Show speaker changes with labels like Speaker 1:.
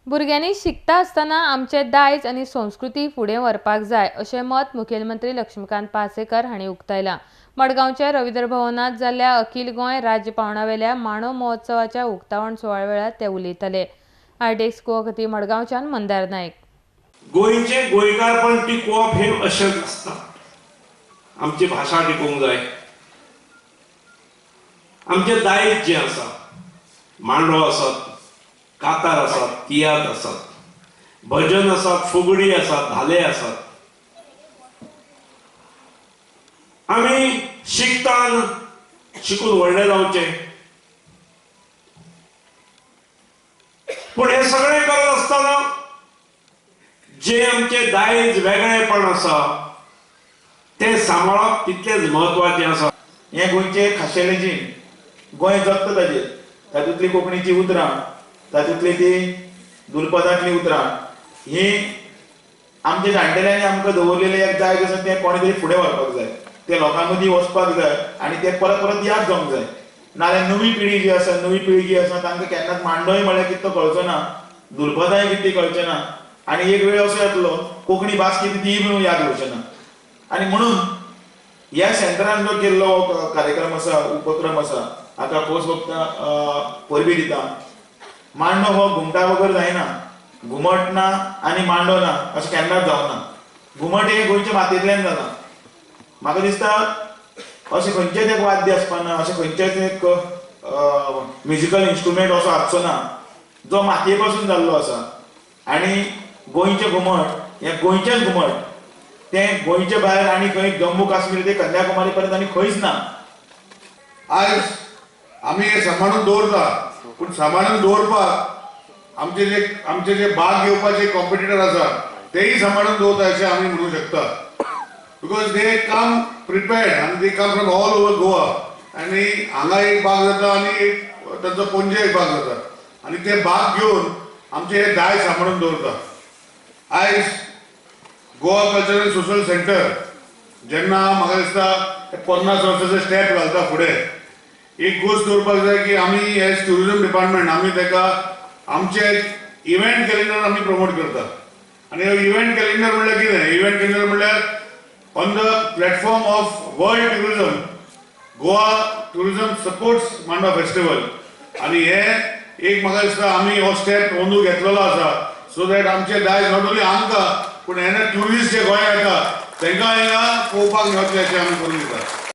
Speaker 1: भुरग्यांनी शिकता आसतना आमचें दायज आनी संस्कृती फुडें व्हरपाक जाय अशें मत मुखेलमंत्री लक्ष्मीकांत पार्सेकर हांणी उक्तायलां. मडगांवच्या रवींद्र भवनांत जाल्ल्या अखिल गोंय राज्य पांवड्यावेल्या मांडो महोत्सवाच्या उक्तावण सुवाळ्या वेळार ते उलयताले. आरडीएक्स गोवा खातीर मडगांवच्यान मंदार नायक.
Speaker 2: गोंयचें गोंयकारपण टिकोवप हें अशेंच आसता. आमची भाशा टिकोवंक जाय, आमचें दायज जें आसा, मांडो आसात, कातार आसात, तियात्र आसात, भजन आसात, फुगडी आसात, धाले आसात. आमी शिकतान शिकून व्हडले जावचें, पूण हें सगळें करत आसतना जें आमचें दायज वेगळेपण आसा तें सांबाळप तितलेंच म्हत्वाचें आसा.
Speaker 3: हें गोंयचें खाशेलें जीण, गोंय जगता ताजेर, तातूंतलीं कोंकणीचीं उतरां, तातूंतली ती दुलपदांतलीं उतरां ही आमच्या जाणटेल्यांनी आमकां दवरलेलें एक दायज आसा, तें कोणें तरी फुडें व्हरपाक जाय, तें लोकां मदीं वचपाक जाय आनी तें परत परत याद जावंक जाय. नाजाल्यार नवी पिळगी जी आसा, नवी पिळगी आसा तांकां केन्नाच मांडोय म्हळ्यार कितें तो कळचो ना, दुलपदांय कितें कळचें ना आनी एक वेळ असो येतलो कोंकणी भास कितें तीय बी याद उरचें ना. आनी म्हणून ह्या सेंटरान जो केल्लो कार्यक्रम आसा, उपक्रम आसा, हाका खोस भोगता, परबी दिता. मांडो हो घुमटा बगर जायना, घुमट ना आनी मांडो ना अशें केन्नाच जावना. घुमट हें गोंयच्या मातयेंतल्यान जालां. म्हाका दिसता अशें खंयचेंच एक वाद्य आसपाना, अशें खंयचेंच एक म्युजिकल इन्स्ट्रुमेंट असो आसचो ना जो मातये पासून जाल्लो आसा. आनी गोंयचें घुमट हें गोंयचेंच घुमट, तें गोंयचे भायर आनी खंय जम्मू काश्मीर ते कन्याकुमारी पर्यंत आनी खंयच ना.
Speaker 4: आयज आमी हें सांबाळून दवरता, पूण सांबाळून दवरपाक आमचे जे भाग घेवपाचे कॉम्पिटिटर आसा तेय सांबाळून दवरता अशें आमी म्हणूं शकता. Because they come prepared आनी they come from all over Goa. आनी हांगा एक भाग जाता आनी एक तांचो पणजे एक भाग जाता आनी ते भाग घेवन आमचे हे दायज सांबाळून दवरता. आयज गोवा कल्चरल सोशल सेंटर जेन्ना म्हाका दिसता 50 वर्साचो स्टेप घालता फुडें, एक गोश्ट दवरपाक जाय की आमी एज ट्युरिजम डिपार्टमेंट आमी ताका आमचे इव्हेंट कॅलेंडर आमी प्रमोट करता. आनी इव्हेंट कॅलेंडर म्हणल्यार कितें? इव्हेंट कॅलेंडर म्हणल्यार on the platform of world tourism, Goa tourism supports Mando festival. आनी हे एक म्हाका दिसता आमी हो स्टेप अंदू घेतलेलो आसा, सो that आमचे दायज not only आमकां पूण हेन्ना ट्युरिस्ट जे गोंयांत येता तांकां हांगा पळोवपाक मेळटलें अशें आमी करून दिता.